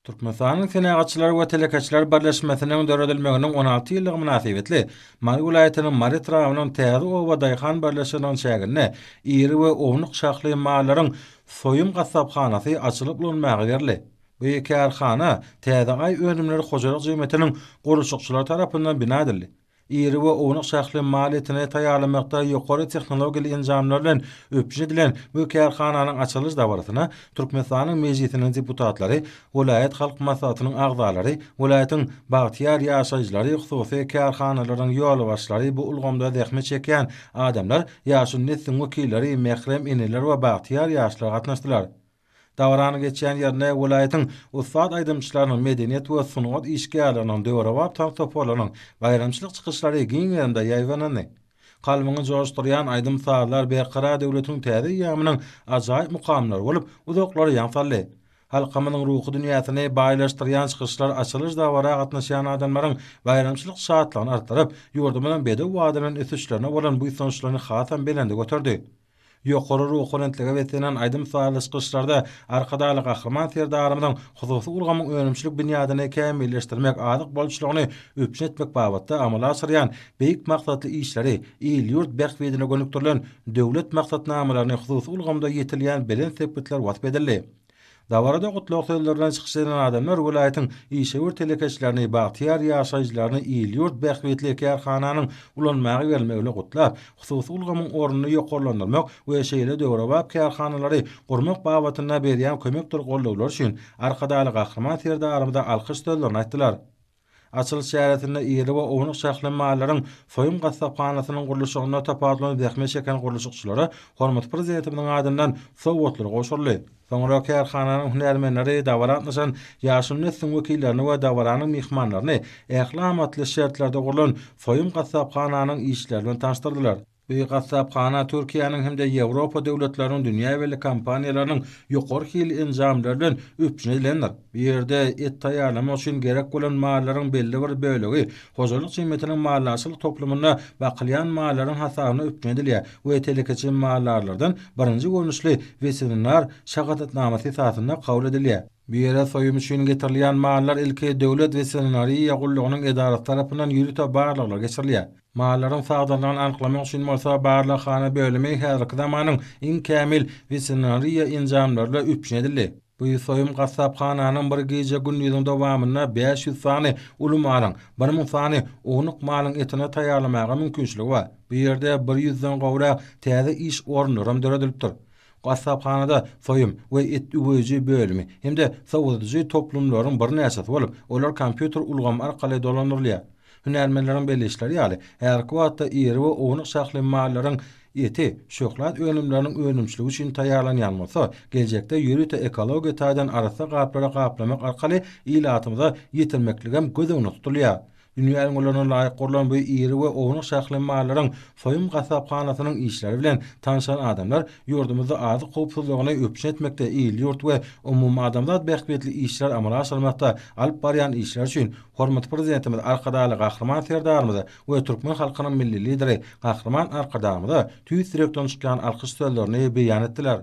Türkmenistanyň Senagatçylar we telekeçiler birleşmesiniň döredilmeginiň 16 ýyllygy mynasybetli Mary welaýatynyň Mary etrabynyň Täze oba daýhan birleşiginiň çäginde iri we ownuk şahly mallaryň soýum gassaphanasy açylyp ulanmaga berildi. Bu kärhana Täze Aý önümleri hojalyk jemgyýetiniň gurluşykçylary tarapyndan bina edildi. Iri we ownuk şahly mal etini taýýarlamakda ýokary tehnologiýaly enjamlar bilen üpjün edilen bu kärhananyň açylyş dabarasyna Türkmenistanyň Mejlisiniň deputatlary, welaýat Halk Maslahatynyň agzalary, welaýatyň bagtyýar ýaşaýjylary, hususy kärhanalaryň ýolbaşçylary, bu ulgamda zähmet çekýän adamlar, ýaşuly nesliň wekilleri, mährem eneler we bagtyýar ýaşlar gatnaşdylar. Dabaranyň geçýän ýerinde welaýatyň ussat aýdymçylarynyň, medeniýet we sungat işgärleriniň, döwrebap tans toparlarynyň baýramçylyk çykyşlary giň gerimde ýaýbaňlandy. Kalbyňy joşdurýan aýdym-sazlar Berkarar döwletiň täze eýýamynyň ajaýyp mukamlary bolup, uzaklara ýaň saldy. Halkymyzyň ruhy dünýäsini baýlaşdyrýan çykyşlar açylyş dabara gatnaşýan adamlaryň baýramçylyk şatlygyny artdyryp, ýurdumyzyň bedew badynyň ösüşlerine bolan buýsançlaryny hasam belende göterdi. Ýokary ruhubelentlige beslenen aýdym-sazly çykyşlarda Arkadagly Gahryman Serdarymyzyň hususy ulgamyň önümçilik binýadyny kämilleşdirmek, azyk bolçulygyny üpjün etmek babatda amala aşyrýan beýik maksatly işleri, il-ýurt bähbidine gönükdirilen döwlet maksatnamalaryny hususy ulgamda ýetilýän belent sepgitler wasp edildi. Dabarada gutlag sözleri bilen çykyş eden adamlar welaýatyň işewür telekeçilerini, bagtyýar ýaşaýjylaryny il-ýurt bähbitli kärhananyň ulanmaga berilmegini gutlap, hususy ulgamyň ornuny ýokarlandyrmak we şeýle döwrebap kärhanalary gurmak babatynda berýän kömekdir goldawlary üçin Arkadagly Gahryman Serdarymyza alkyş sözlerini aýtdylar. Açylyş çäresinde iri we ownuk şahly mallaryň soýum gassaphanasynyň gurluşygynda tapawutlanyp zähmet çeken gurluşykçylara hormatly Prezidentimiziň adyndan sowgatlar gowşuryldy. Soňra kärhananyň hünärmenleri dabara gatnaşan ýaşuly nesliň wekillerini we dabaranyň myhmanlaryny ähli amatly şertlerde gurlan soýum gassaphananyň işleri bilen tanyşdyrdylar. Bu gassaphana Türkiýäniň hem-de Ýewropa döwletleriniň dünýä belli kompaniýalarynyň ýokary hilli enjamlary bilen üpjün edilendir. Bu ýerde et taýýarlamak üçin gerek bolan mallaryň belli bir bölegi hojalyk jemgyýetiniň maldarçylyk toplumynda bakylýan mallaryň hasabyna üpjün edilýär we telekeçi maldarlardan birinji görnüşli weterinar şahadatnamasy esasynda kabul edilýär. Bu ýere soýum üçin getirilýän mallar ilki Döwlet weterinariýa gullugynyň edarasy tarapyndan ýörite barlaglar geçirilýär. Mallaryň sagdynlygyny anyklamak üçin bolsa barlaghana bölümi häzirki zamanyň iň kämil weterinariýa enjamlary bilen üpjün edildi. Bu soýum gassaphananyň bir gije-gündiziň dowamynda 500 sany uly malyň, 1000 sany ownuk malyň etini taýýarlamaga mümkinçiligi bar. Bu ýerde bir ýüzden gowrak täze iş orunlaram döredilipdir. Gassaphanada soýum we et üweýji bölümi hem-de sowadyjy toplumlaryň birnäçesi bolup, olar kompýuter ulgamy arkaly dolandyrylýar. Hünärmenleriň belleýişleri ýaly, häzirki wagtda iri we ownuk şahly mallaryň eti şöhlat önümleriniň önümçiligi üçin taýýarlanýan bolsa, geljekde ýörite ekologiýa taýdan arassa gaplara gaplamak arkaly ilatymyza ýetirmekligem göz öňünde tutulýar. Dünýä ülňülerine laýyk gurlan bu iri we ownuk şahly mallaryň soýum gassaphanasynyň işleri bilen tanşan adamlar ýurdumyzda azyk howpsuzlygyny üpjün etmekde il-ýurt we umumadamzat bähbitli işler amala aşyrmakda alyp barýan işleri üçin hormatly Prezidentimiz Arkadagly Gahryman Serdarymyza we türkmen halkynyň Milli Lideri Gahryman Arkadagymyza tüýs ýürekden çykýan alkyş sözlerini beýan etdiler.